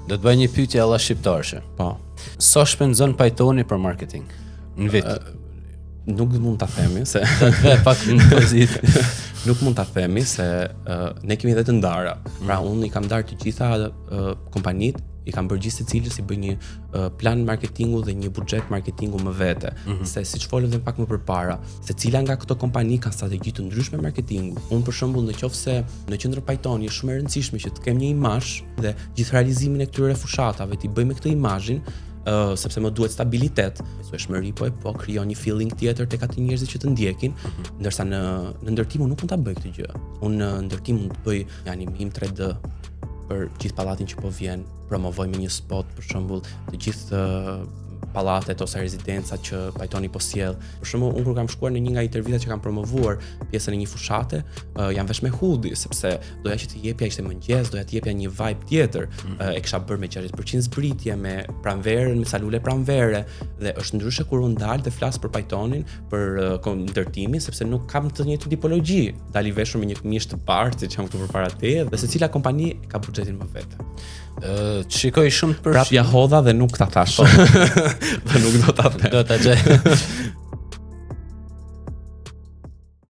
Do të bëj një pyetje alla shqiptarëshe. Po. Sa shpenzon Pajtoni për marketing në vit? Nuk mund ta themi se Do të vë pak në pozitë. nuk mund ta themi se uh, ne kemi edhe të ndara. Pra unë i kam ndarë të gjitha uh, kompanitë, i kam bërë gjithë secilës i bëj një uh, plan marketingu dhe një buxhet marketingu më vete. Mm -hmm. Se siç folëm dhe pak më përpara, secila nga këto kompani kanë strategji të ndryshme marketingu. Unë për shembull në qoftë se në qendrën Pajtoni është shumë e rëndësishme që të kem një imazh dhe gjithë realizimin e këtyre fushatave t'i bëj me këtë imazhin, uh, sepse më duhet stabilitet, besueshmëri po e po krijon një feeling tjetër tek aty njerëzit që të ndjekin, mm -hmm. ndërsa në në ndërtim unë nuk mund ta bëj këtë gjë. Unë në ndërtim mund të bëj një animim 3D për gjithë pallatin që po vjen, promovoj me një spot për shembull të gjithë pallatet ose rezidencat që Pajtoni po sjell. Për shembull, unë kur kam shkuar në një nga intervistat që kam promovuar pjesën e një fushate, uh, jam vesh me hoodie sepse doja që të jepja ishte mëngjes, doja të jepja një vibe tjetër. Mm. Uh, e kisha bërë me 60% zbritje, me pranverën, me ca lule pranvere dhe është ndryshe kur unë dal dhe flas për Pajtonin, për uh, ndërtimin sepse nuk kam të njëjtën tipologji. Dal i veshur me një këmishë të bardhë siç jam këtu përpara teje dhe secila kompani ka buxhetin më vete. Ë, të shikoj shumë të përfshirë. Prap ja hodha dhe nuk ta thash. Po. dhe nuk do ta them. Do ta gjej.